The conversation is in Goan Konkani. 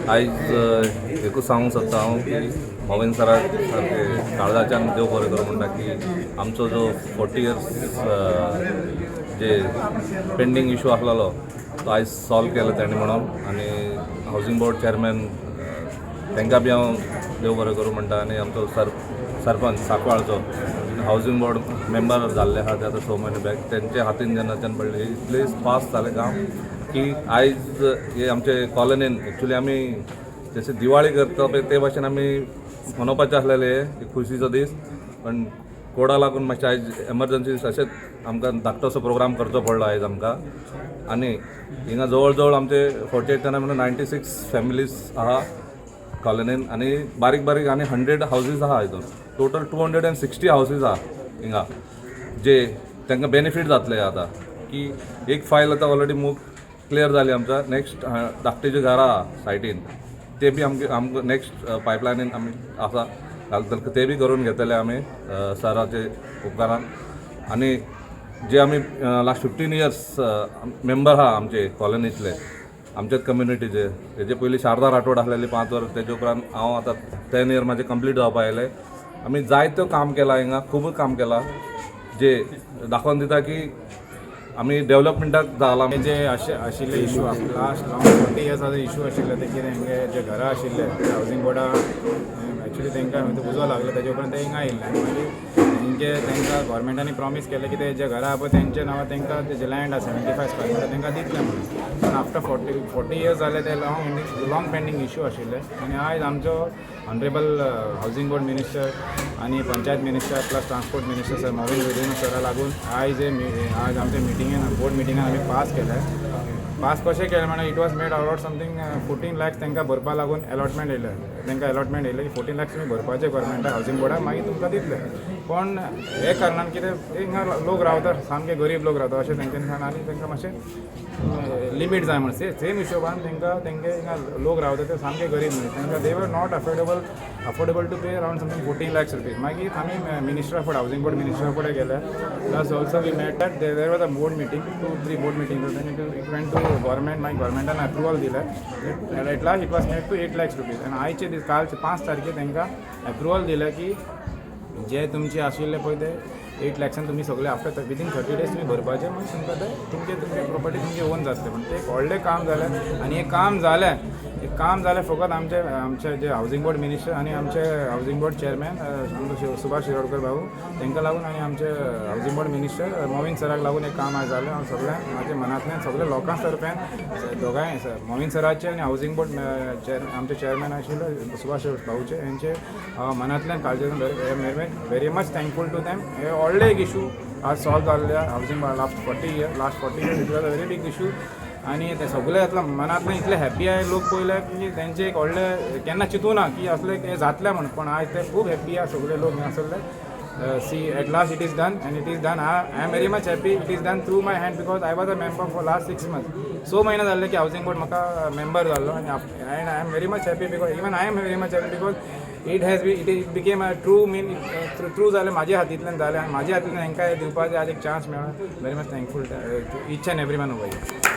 आयज एकूच सांगूंक सोदता हांव की मोविन सराक सारकें काळजाच्यान देव बरें करूं म्हणटा की आमचो जो 40 इयर्स जे पेंडींग इशू आसलेलो तो आयज सॉल्व केलो तेणी म्हणून. आनी हावजींग बोर्ड चेअरमॅन तांकां बी हांव देव बरें करूं म्हणटा. आनी आमचो सरपंच सांकवाळचो हावजींग बोर्ड मेंबर जाल्ले आहा ते आतां 6 म्हयने बॅक तेंचे हातीन जेन्नाच्यान पडले, इतले फास्ट जालें काम की आयज हे आमचे कॉलनीन एक्चुली आमी जशे दिवाळी करता पळय, ते भाशेन आमी मनोवपाचे आसलेले एक खुशीचो दीस. पण कोडा लागून मातशें आयज एमर्जन्सी अशेंच आमकां धाकटोसो प्रोग्राम करचो पडलो आयज आमकां. आनी हिंगा जवळ जवळ आमचे 48 जाणां म्हणून 96 फॅमिलीज आहा कॉलनीन आनी बारीक बारीक आनी 100 हावजीस आहा. हितून टोटल 260 हावसीस आहा हिंगा, जे तांकां बेनिफीट जातले आतां की एक फायल आतां ऑलरेडी मूव क्लियर जाली आमच्या. नेक्स्ट धाकटी घरां आहा सायटीन, ते बी आमगे आमकां नेक्स्ट पायपलायनीन आमी आसा घालतले, ते बी करून घेतले आमी सराचे उपकारान. आनी जे आमी लास्ट 15 इयर्स मेंबर आहा आमचे कॉलनींतले, आमच्याच कम्युनिटीचे. तेजे पयलीं शारदा राठोड आसलेली 5 वर्स, तेजे उपरांत हांव. आतां 10 इयर म्हाजे कंप्लीट जावपा आयले. आमी जायत्यो काम केलां हिंगा, खूब काम केलां, जे दाखोवन दिता की आमी डेव्हलपमेंटाक जाला. हे जे अशे आशिल्ले इशू, लास्ट लॉंग 40 इयर्साचो इशू आशिल्ले, ते कितें हेंगे जे घरां आशिल्ले हावजींग बोर्डा, एक्चुली तांकां उजो लागलो, तेजे उपरांत ते हिंगा आयिल्ले. आनी मागीर तेंचे तांकां गव्हर्मेंटांनी प्रॉमीस केलें की ते जे घरां आहा पळय, तेंचे नांवार तांकां ते जे लँड आसा 75 स्क्वेअर मिटर, तांकां दितले म्हणून. पूण आफ्टर 40 इयर्स जाले, ते लॉंग लॉंग पेंडींग इशू आशिल्ले. आनी आयज आमचो ऑनरेबल हावजींग बोर्ड मिनिस्टर आनी panchayat minister plus transport minister sir Mauvin Godinho सरा लागून आयज हे आज आमच्या मिटिंगेन, बोर्ड मिटिंगान आमी पास केले. पास कशें केलें म्हणल्यार, it was made allot something 14 lakhs तांकां भरपा लागून अलॉटमेंट येयलें. तांकां अलॉटमेंट येयलें की 14 लॅक्स तुमी भरपाचे गव्हर्मेंटाक, हावजींग बोर्डाक, मागीर तुमकां दितले. पूण हे कारणान कितें, हिंगा लोक रावता, सामके गरीब लोक रावता अशें तेंच्यांनी सांगलें आनी तांकां मातशें लिमीट जाय म्हणून सेम हिशोबान तांकां तेंगे हिंगा लोक रावता ते सामके गरीब न्हय, तांकां they were not affordable to pay around something 14 lakhs rupees. मागीर आमी minister of housing board मिनिस्टरा कडेन गेले. Plus also we met that there was a board meeting, two three board meeting, it went to government. मागीर गव्हर्मेंटान अप्रुवल दिलें. At last it was made to 8 lakhs rupees. आनी आयचे दीस, कालचे 5 तारखेर तांकां अप्रुवल दिलें की जे तुमचे आशिल्ले पळय ते 8 लॅक्सान तुमी सगळे आफ्टर विदीन 30 डेज तुमी भरपाचे, मागीर तुमकां ते तुमचे तुमचे प्रॉपर्टी तुमचे ओन जातले. पण ते एक व्हडलें काम जालें. आनी हें काम जालें, हें काम जालें फकत आमचे आमचे जे हावजींग बोर्ड मिनिस्टर आनी आमचे हावजींग बोर्ड चेअरमॅन आमचो सुभाष शिरोडकर भाऊ, तांकां लागून आनी आमचे हावजींग बोर्ड मिनिस्टर मोविन सराक लागून हें काम आयज जालें. हांव सगळ्यांक म्हाज्या मनांतल्यान सगल्या लोकां तर्फेन दोगांय, मोविन सराचे आनी हावजींग बोर्ड चेअर आमचे चेअरमॅन आशिल्ले सुभाष भाऊचे, हेंचे मनांतल्यान काळजेंतल्यान very much thankful to them. हे व्हडले एक इशू आज सॉल्व जाल्ले housing last 40 year, last 40 year it was a very big issue. आनी ते सगळे यातला मनांतल्यान इतले हॅप्पी आहे लोक पयले की तेंचे एक व्हडले केन्ना चिंतू ना की असले हें जातलें म्हण. पूण आयज ते खूब हॅप्पी आहा सगळे लोक हांगासरले. See, at last it is done and it is done. I am very much happy it is done through my hand because I was a member for last 6 months. 6 म्हयने जाल्ले की हावजींग बोर्ड म्हाका मेंबर जाल्लो. आनी and I am very much happy because even I am very much happy because it has be it became a true mean true जालें, म्हाज्या हातींतल्यान जालें आनी म्हाज्या हातींतल्यान हांकां दिवपाचें आज एक चान्स मेळ्ळो. Very much thankful to each and every one over.